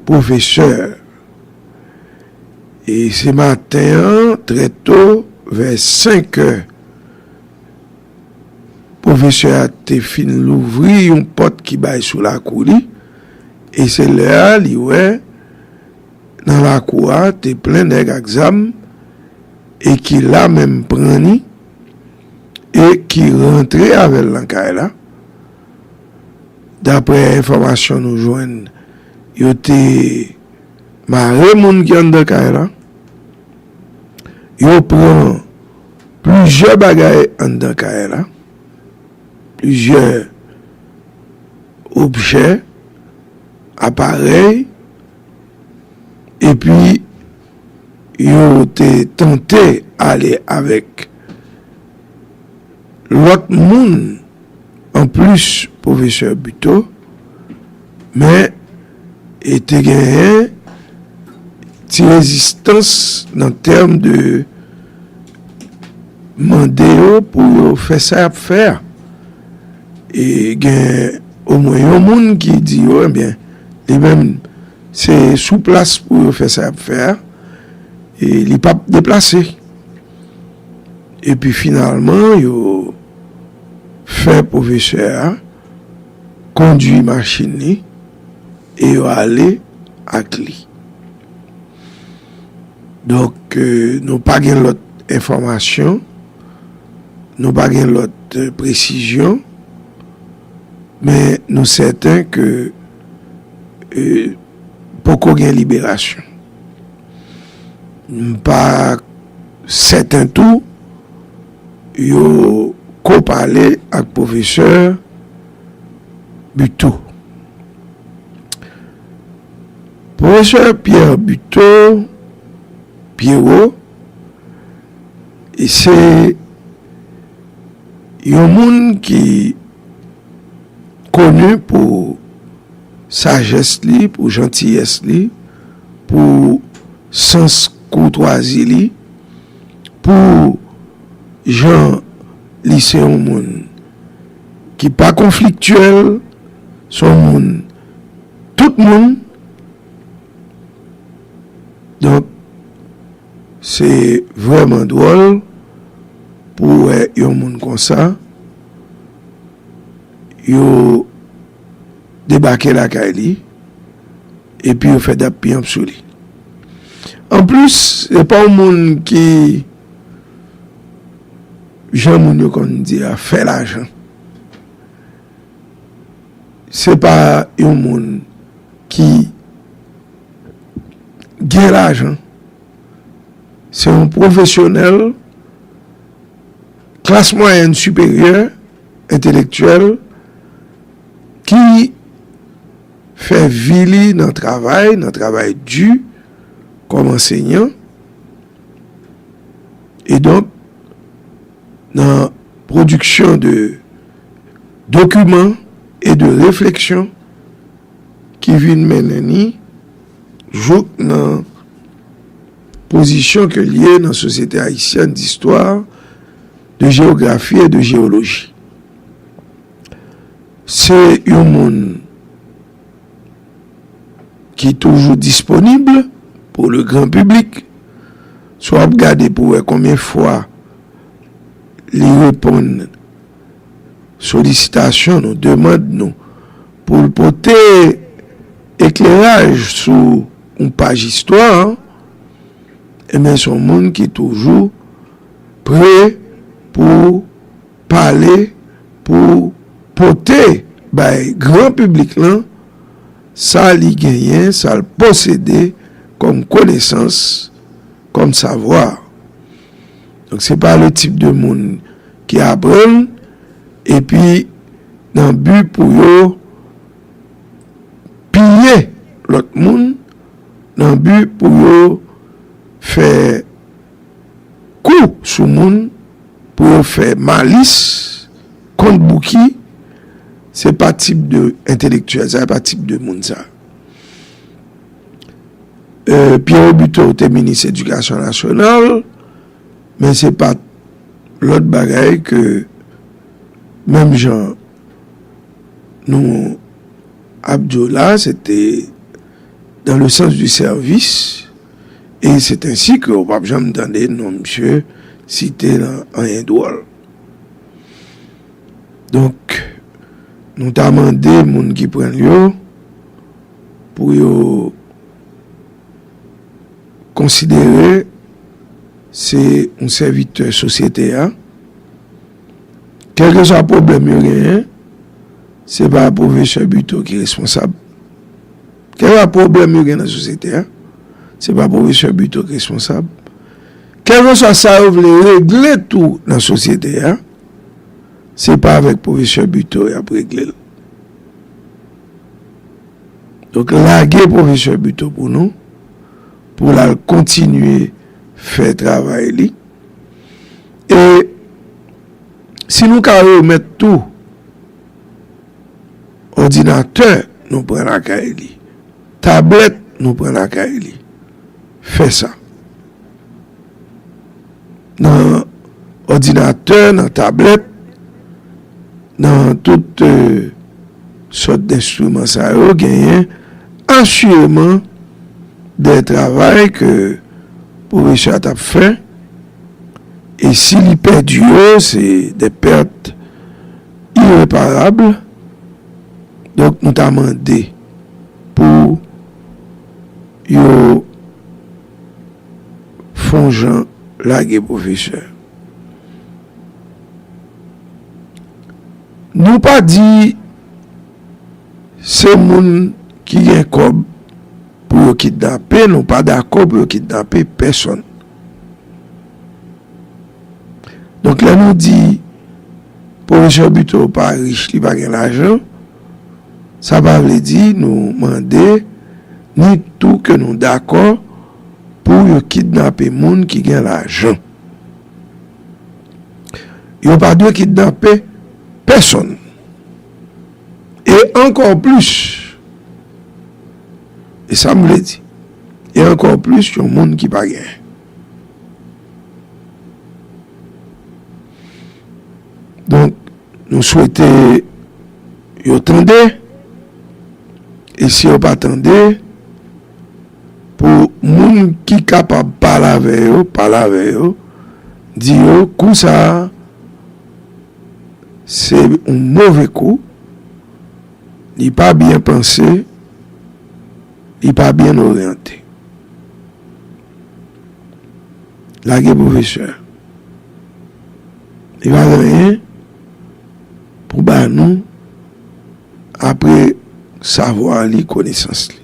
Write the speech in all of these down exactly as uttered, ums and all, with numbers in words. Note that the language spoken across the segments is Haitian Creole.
pwofesè. E se maten an, trè to, vè senk è, pwofesè a te fin louvri yon pòt ki bay sou lakou li, e se lè a li wè nan lakou a te plen nèg ak zam e ki la menm pran ni e ki rantre avè l nan kay la. Daprè enfòmasyon nou jwenn, yo te mare moun ki anndan kay la. Yo pran plizyè bagay anndan kay la, plizyè objè, aparèy, epi yo te tante ale avèk lòt moun anplis pwofesè Buteau, men e te genyen ti rezistans nan tèm de mande yo pou yo fè sa y ap fè a. E gen omwen yon moun ki di yo, ebyen, li menm, se sou plas pou yo fè sa y ap fè a, e li p ap deplase. Epi finalman, yo fè pwofesè a kondui machin li e yo ale ak li. Donk, e, nou pa gen lòt enfòmasyon, nou pa gen lòt, e, presizyon, men nou sèten ke, e, poko gen liberasyon. M pa sèten tou yo ko pale ak pwofesè Buteau. Pwofesè Pierre Buteau, Pierrot, e se yon moun ki koni pou sajès li, pou jantiyès li, pou sans koutwazi li, pou jan li se yon moun ki pa konfliktyèl, se yon moun tout moun. Donk, se vrèman dwòl pou wè yon moun konsa, yo debake lakay li, epi yo fè dap piyanp sou li. Anplis, se pa yon moun ki, jan moun yo konn di a, fè lajan. Se pa yon moun ki gen lajan. Se yon pwofesyonèl klas mwayèn siperyè, entelektyèl, ki fè vi li nan travay, nan travay di, kòm ansenyan. E donk, nan pwodiksyon de dokiman e de refleksyon ki vin mennen ni jouk nan pozisyon ke l ye nan Société Haïtienne d'Histoire, de Géographie et de Géologie. Se yon moun ki toujou disponib pou le gran piblik. Si w ap gade pou wè konbyen fwa li reponn solisitasyon nou, demann nou, pou l pote ekleraj sou yon paj istwa, enben, se yon moun ki toujou pre pou pale, pou pote bay gran piblik lan sa li genyen, sa l posede kòm konesans, kòm savwa. Donk, se pa le tip de moun ki aprann, epi nan bi pou yo piye lòt moun, nan bi pou yo fè kou sou moun, pou yo fè malis kont Bouki, se pa tip de entelektyèl sa, se pa tip de moun sa. E, Pierrot Buteau te minis edikasyon nasyonal, men se pa lòt bagay ke menm jan nou ap di w la, se te dans le sens du service, et c'est ainsi que ou p ap janm tande non misye site nan anyen dwòl. Donk, nou ta mande moun ki pran l yo pou yo konsidere se yon sèvitè sosyete a. Kèlkeswa pwoblèm yo genyen, se pa pwofesè Buteau ki responsab. Kèlkeswa pwoblèm yo gen nan sosyete a, se pa pwofesè Buteau ki responsab. Kèlkeswa sa yo vle regle tou nan sosyete a, se pa avèk pwofesè Buteau y ap regle l. Donk, lage pwofesè Buteau pou nou, pou l al kontinye fè travay li. E si nou ka remèt tou òdinatè nou pran lakay li, tablèt nou pran lakay li, fè sa. Nan òdinatè, nan tablèt, nan tout, euh, sòt enstriman sa yo, genyen asireman de travay ke pwofesè a t ap fè. E si li pèdi yo, se de pèt ireparab. Donk, nou ta mande pou yo fè yon jan lage pwofesè. Nou pa di se moun ki gen kòb pou yo kidnape, nou pa dakò pou yo kidnape pèsonn. Donk, lè nou di pwofesè Buteau pa rich, li pa gen lajan, sa pa vle di nou mande, ni tou ke nou dakò pou yo kidnape moun ki gen lajan. Yo pa dwe kidnape pèsonn. E ankò plis, e sa m vle di, e ankò plis yon moun ki pa genyen. Donk, nou swete yo tande, e si yo pa tande, pou moun ki kapab pale avè yo, pale avè yo, di yo, kou sa a, se yon move kou, li pa byen panse, li pa byen oryante. Lage pwofesè. Li pa gen anyen pou ba nou apre savwa li, konesans li.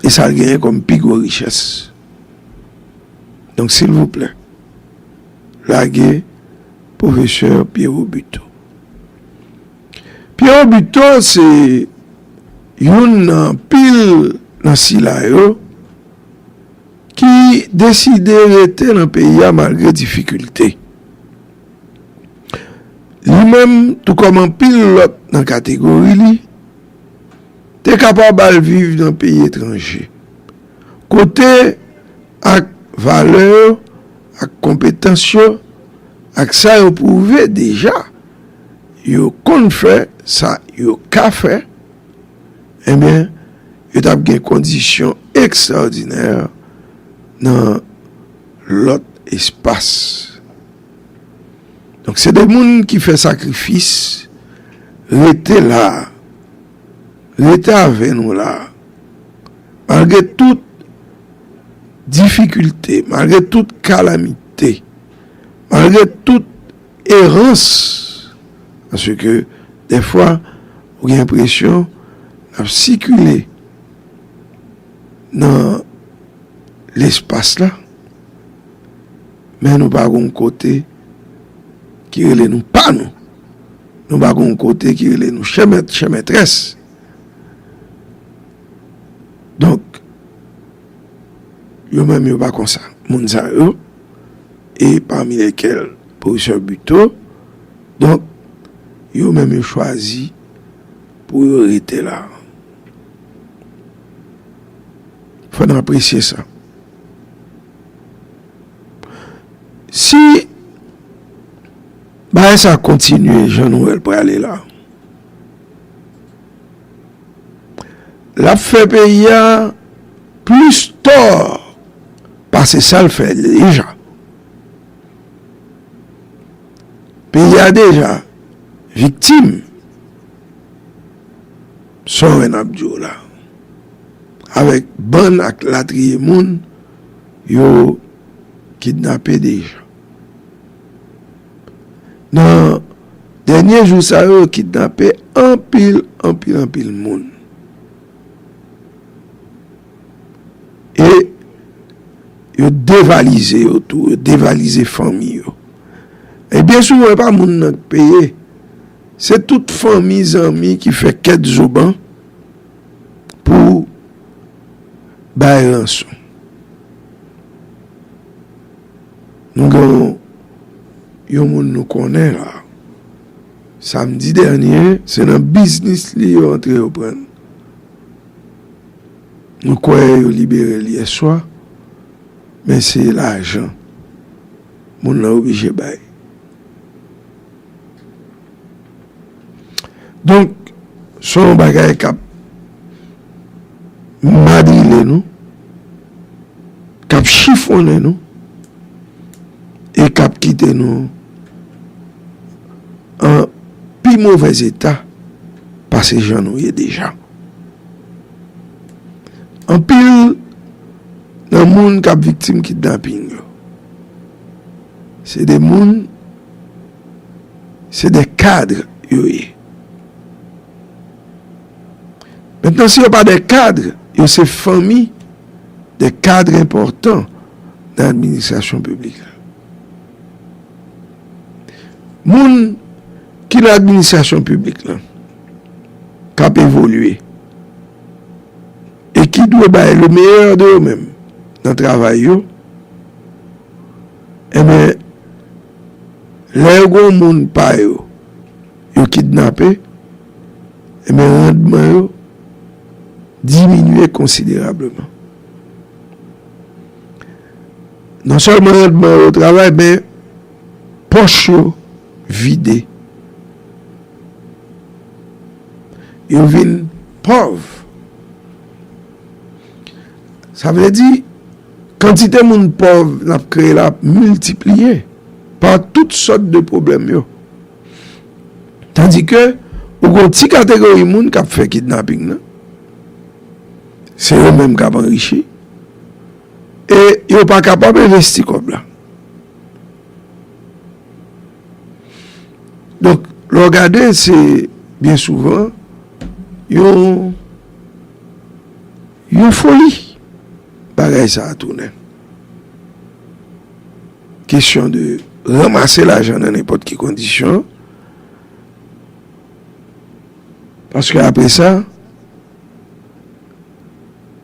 E sa l genyen kòm pi gwo richès. Donk, silvouplè, lage pwofesè Pierrot Buteau. Pierrot Buteau se youn nan anpil nan sila yo ki deside rete nan peyi a malgre difikilte. Li menm, tou kòm anpil lòt nan kategori li, te kapab al viv nan peyi etranje, kote ak valè yo, ak konpetans yo, ak sa yo pwouve deja, yo konn fè, sa yo ka fè, ebyen, yo t ap gen kondisyon ekstraòdinè nan lòt espas. Donk, se de moun ki fè sakrifis, rete la, rete avè nou la, malgre tout difikilte, malgre tout kalamite, malgre tout erans, paske dèfwa, ou gen enpresyon n ap sikile nan lespas la, men nou pa gon kote ki rele nou pa nou. Nou pa gon kote ki rele nou chè mèt, chè mètrès. Donk, yo menm yo pa konsa. Moun sa yo, e pami lekel pwofesè Buteau, donk, yo menm yo chwazi pou yo rete la. Fò n apresye sa. Si bagay sa kontinye jan nou wè l prale la, l l ap fè peyi a plis tò pase sa l fè deja. Peyi a deja viktim, sa w wè n ap di w la, avèk bann ak latriye moun yo kidnape deja. Nan dènye jou sa yo, yo kidnape anpil, anpil, anpil moun. E yo devalize yo tou, yo devalize fanmi yo. E byen souvan, e pa moun nan k peye. Se tout fanmi, zanmi ki fè kèt zoban pou bay ranson. Nou gen yon, yon moun nou konnen la. Samdi dènye, se nan biznis li yo antre yo pran l. Nou kwè yo libere l yèswa, men se lajan moun nan oblije bay. Donk, se yon bagay k ap madrile nou, k ap chifonnen nou, e k ap kite nou an pi movèz eta pase jan nou ye deja. Anpil nan moun k ap viktim kidnaping yo, se de moun, se de kad yo ye. Mentnan, si yo pa de kad, yo se fanmi de kad enpòtan nan administrasyon piblik la. Moun ki nan administrasyon piblik la, k ap evolye, e ki dwe bay le meilleur de yo menm nan travay yo, enben, lè yo gen yon moun pa yo, yo kidnape, enben, randman yo diminye konsiderableman. Non sèlman randman yo travay, men pòch yo vide. Yo vin pòv. Sa vle di, kantite moun pòv n ap kreye la ap miltipliye pa tout sòt de pwoblèm yo. Tandike, ou gen yon ti kategori moun k ap fè kidnaping nan. Se yo menm k ap anrichi. E yo pa kapab envesti kòb la. Donk, lè w gade, se byen souvan yon, yon foli bagay sa a tounen. Kesyon de ranmase lajan nan nenpòt ki kondisyon, paske apre sa,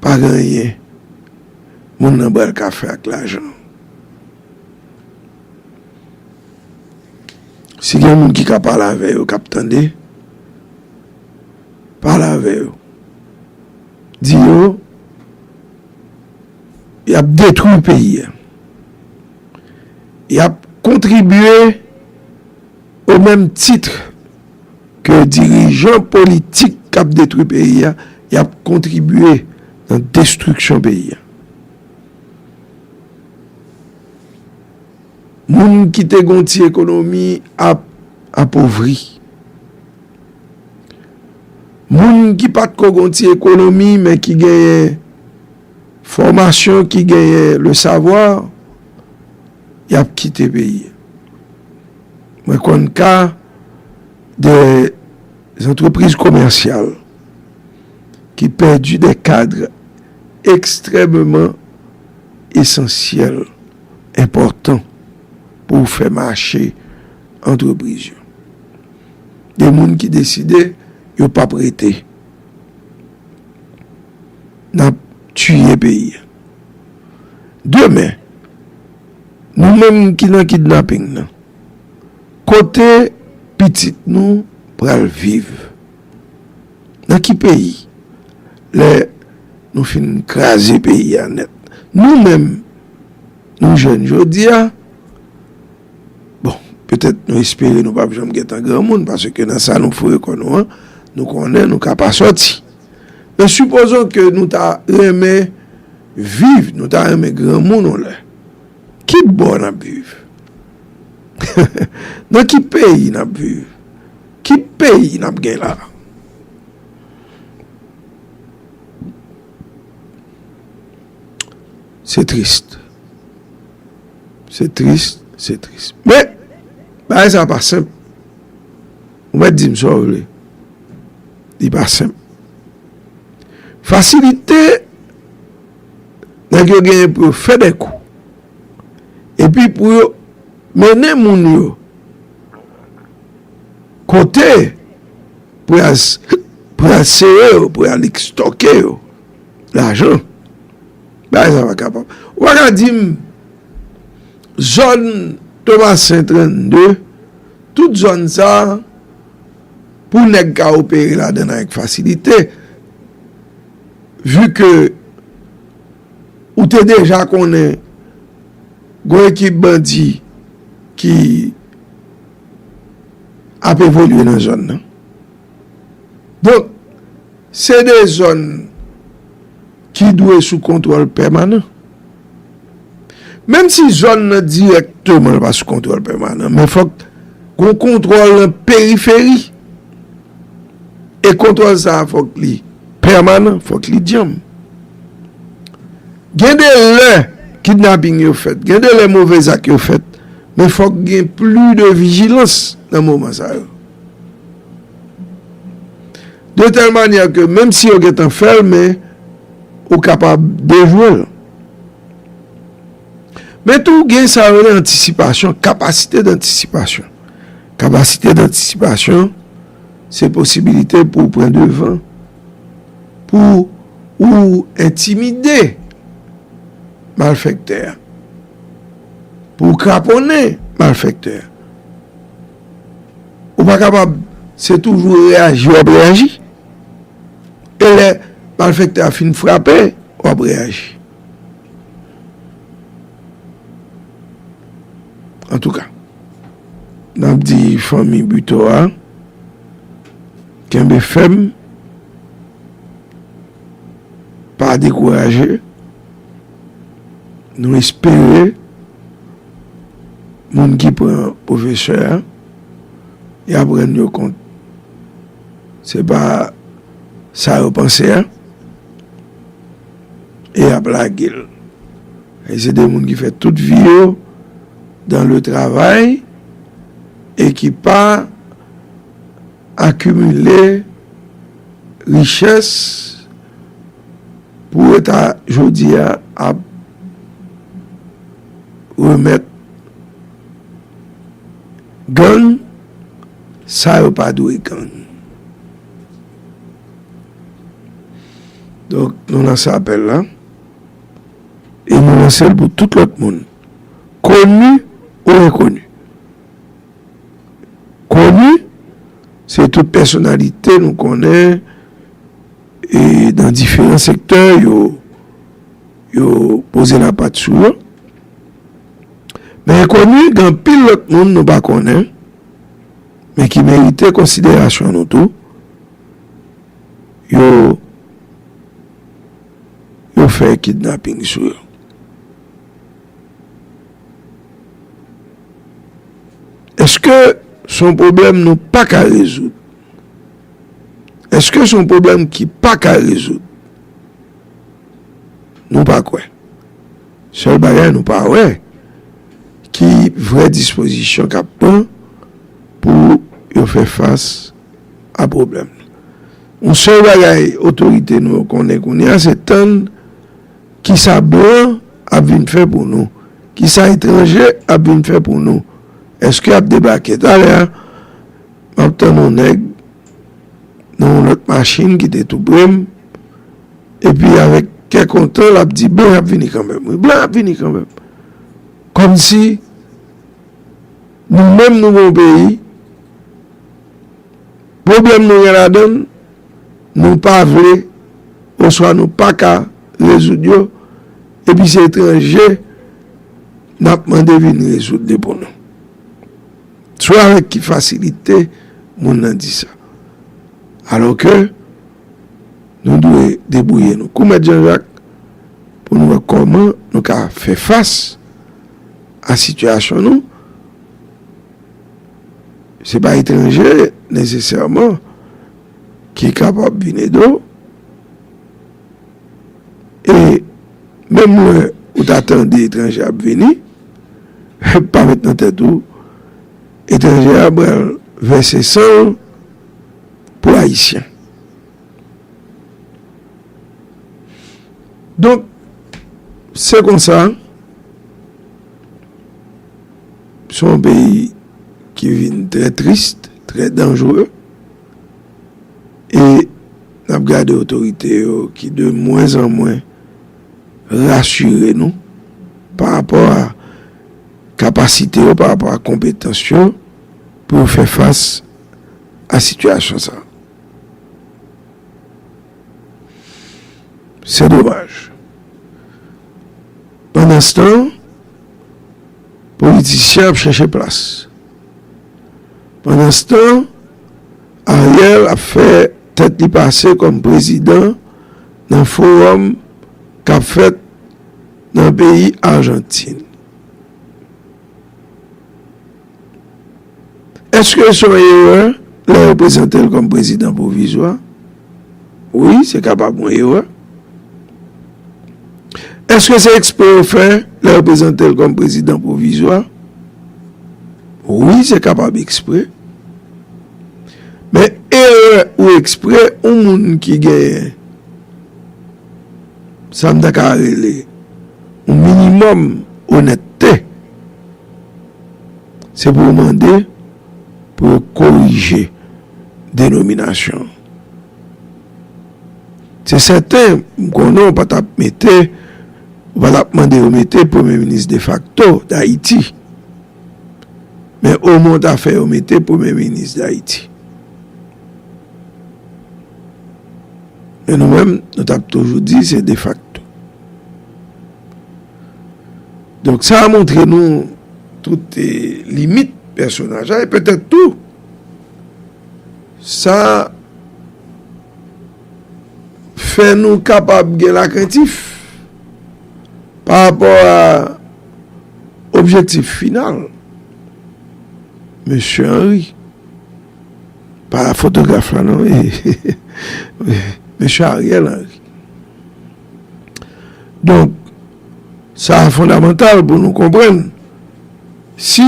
pa gen anyen moun nan pral ka fè ak lajan. Si gen moun ki ka pale avè yo, k ap tande, pale avè yo. Di yo, y ap detwi peyi a. Y ap kontribye o menm tit ke dirijan politik k ap detwi peyi a, y ap kontribye nan destriksyon peyi a. Moun ki te gen yon ti ekonomi ap apovri. Moun ki pa t ko gen yon ti ekonomi, men ki genyen fòmasyon, ki genyen le savoir, y ap kite peyi a. Mwen konn ka de antrepriz komèsyal ki pèdi de kad ekstrèmeman esansyèl, enpòtan pou fè mache antrepriz yo. De moun ki deside yo p ap rete. N ap tiye peyi a. Demen, nou menm ki nan kidnaping nan, kote pitit nou pral viv? Nan ki peyi? Lè nou fin kraze peyi a nèt. Nou menm, nou jèn jodi a, bon, petèt nou espere nou p ap janm gentan granmoun, paske nan sa nou foure kò nou an, nou konnen nou ka pa sòti. Men sipozon ke nou ta renmen viv, nou ta renmen granmoun yon lè. Ki bò n ap viv? Nan ki peyi n ap viv? Ki peyi n ap gen la? Se tris. Se tris, se tris. Men, bagay sa pa senp. Ou mèt di m sa w vle. Li pa senp. Fasilite nèg yo genyen pou yo fè de kou. Epi pou yo mennen moun yo kote pou y al, pou y al sere yo, pou y al ekstòke yo lajan. Bagay sa pa kapab. Ou pa ka di m zòn Tomasen trannde, tout zòn sa, pou nèg ka opere ladan avèk fasilite, vi ke ou te deja konnen gon ekip bandi ki ap evolye nan zòn nan. Donk, se de zòn ki dwe sou kontwòl pèmanan. Menm si zòn nan dirèkteman pa sou kontwòl pèmanan, men fòk gon kontwòl nan periferi. E kontwòl sa a fòk li pèmanan, fòk li djanm. Gen de lè kidnaping yo fèt, gen de lè move zak yo fèt, men fòk gen pli de vijilans nan moman sa yo. De tèl manyè ke menm si yo gentan fè l, men ou kapab dejwe l. Men tou, gen sa yo rele antisipasyon, kapasite dantisipasyon. Kapasite dantisipasyon, se posibilite pou w pran devan, pou ou entimide malfektè a, pou w kraponnen malfektè a. Ou pa kapab, se toujou reyaji w ap reyaji. E lè malfektè a fin frape, w ap reyaji. Antouka, n ap di fanmi Buteau a, kenbe fèm, pa dekouraje. Nou espere moun ki pran pwofesè a, y ap rann yo kont se pa sa yo panse a, e y ap lage l. E se de moun ki fè tout vi yo dans le travail e ki pa akimile richès pou yo ta jodi a ap remèt gang sa yo pa dwe gang. Donk, nou lanse apèl la e nou lanse l pou tout lòt moun, koni ou enkoni. Koni, se tout pèsonalite nou konnen e nan diferan sektè yo, yo poze lapat sou yo. Men enkoni, gen anpil lòt moun nou pa konnen, men ki merite konsiderasyon nou tou. Yo, yo fè kidnaping sou yo. Èske se yon pwoblèm nou pa ka rezoud? Èske se yon pwoblèm ki pa ka rezoud? Nou pa kwè. Sèl bagay nou pa wè, ki vrè dispozisyon k ap pran pou yo fè fas a pwoblèm nan. Yon sèl bagay otorite nou yo konnen kounye a, se tann kisa blan ap vin fè pou nou, kisa etranje ap vin fè pou nou. Èske y ap debake? Talè a, m ap tann yon nèg nan yon lòt machin ki te tou pre m, epi avèk kè kontan, l ap di, "Blan ap vini kanmenm, wi, blan ap vini kanmenm." Kòmsi nou menm nou gen yon peyi, pwoblèm nou gen ladan l, nou pa vle, oswa nou pa ka rezoud yo, epi se etranje n ap mande vin rezoud li pou nou. Swa avèk ki fasilite moun nan di sa. Alòske, Nou dwe debouye nou kou Mèt Jan Jak pou nou wè kòman nou ka fè fas a sitiyasyon nou. Se pa etranje nesesèman ki kapab vin ede w. E menm lè ou ta tande etranje ap vini, pa met nan tèt ou etranje a pral vèse san l pou Ayisyen. Donk, se konsa, se yon peyi ki vin trè tris, trè danjere, e n ap gade otorite yo ki de mwen an mwen rasire nou pa rapò a kapasite yo, pa rapò a konpetans yo pou yo fè fas a sitiyasyon sa a. Se domaj. Pandanstan, politisyen ap chèche plas. Pandanstan, Ariel ap fè tèt li pase kòm prezidan nan fowòm k ap fèt nan peyi Ajantin. Èske se yon erè lè yo prezante l kòm prezidan pwovizwa? Wi, se kapab yon erè. Èske se ekspre yo fè lè yo prezante l kòm prezidan pwovizwa? Wi, se kapab ekspre. Men erè ou ekspre, yon moun ki genyen sa m ta ka rele yon minimòm onètte, se pou w mande pou yo korije denominasyon an. Se sèten, m konnen w pa t ap mete, w pa t ap mande yo mete premye minis defakto Dayiti. Men omwen w ta fè yo mete premye minis Dayiti. Men nou menm, nou t ap toujou di se defakto. Donk, sa a montre nou tout, eh, limit pèsonaj la, e petèt tou, sa fè nou kapab gen lakrentif pa rapò a objektif final Mesye Henry. Pa fotograf la non, e, Mesye Ariel Henry. Donk, sa fondamantal pou nou konprann. Si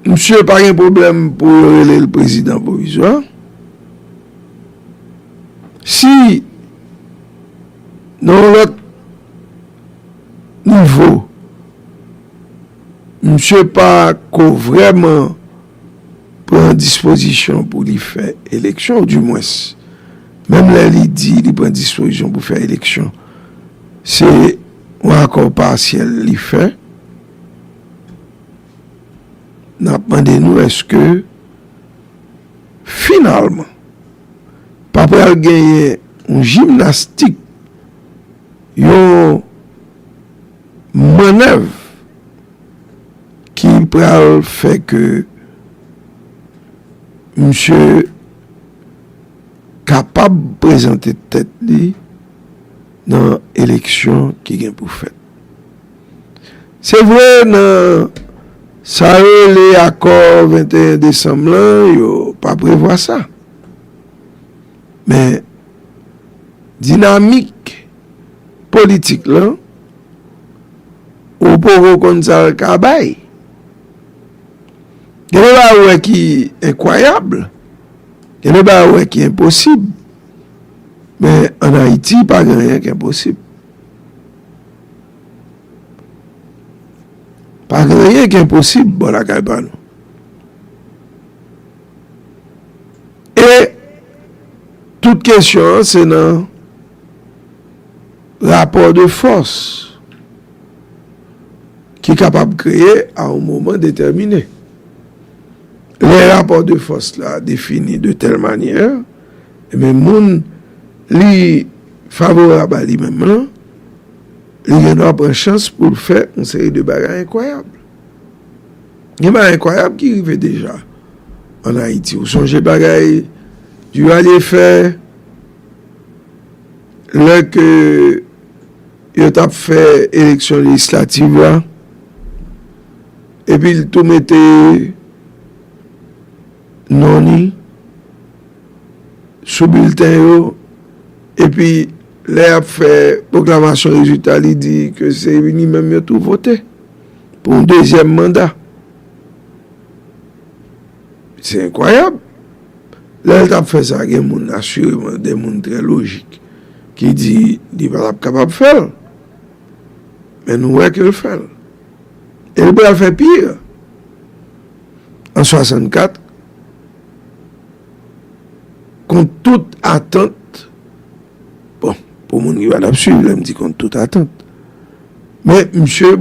misye pa gen pwoblèm pou yo rele l prezidan pwovizwa, si nan yon lòt nivo, misye pa ko vrèman pran dispozisyon pou li fè eleksyon, oudimwens, menm lè li di li pran dispozisyon pou fè eleksyon, se yon akò pasyèl li fè. N ap mande nou, èske finalman pa pral genyen yon jimnastik, yon mannèv ki pral fè ke misye kapab prezante tèt li nan eleksyon ki gen pou fèt. Se vre, nan sa yo rele akò venteyen desanm lan, yo pa prevwa sa. Men, dinamik politik lan, ou poko konn sa l ka bay. Gen de bagay ou wè ki enkwayab, gen de bagay ou wè ki enposib. Men, ann Ayiti, pa gen anyen ki enposib. Pa gen anyen ki enposib bò lakay pa nou. E tout kesyon an, se nan rapò de fòs ki kapab kreye a yon moman detèmine. Lè rapò de fòs la defini de tèl manyè, ebyen, moun li favorab a li menm lan, li gen dwa pran chans pou l fè yon seri de bagay enkwayab. Gen bagay enkwayab ki rive deja ann Ayiti. Ou sonje bagay Duvalier fè, lè ke yo t ap fè eleksyon lejislativ la, epi l tou mete non li sou bilten yo, epi lè y ap fè pwoklamasyon rezilta, li di ke se li menm yo tou vote pou yon dezyèm manda. Se enkwayab. Lè l t ap fè sa, gen moun, asireman, de moun trè lojik ki di li pa t ap kapab fè l. Men nou wè ke l fè l. E l pral fè pi. An swasannkat, kont tout atant, bon, pou moun ki pa t ap swiv, lè m di kont tout atant, men misye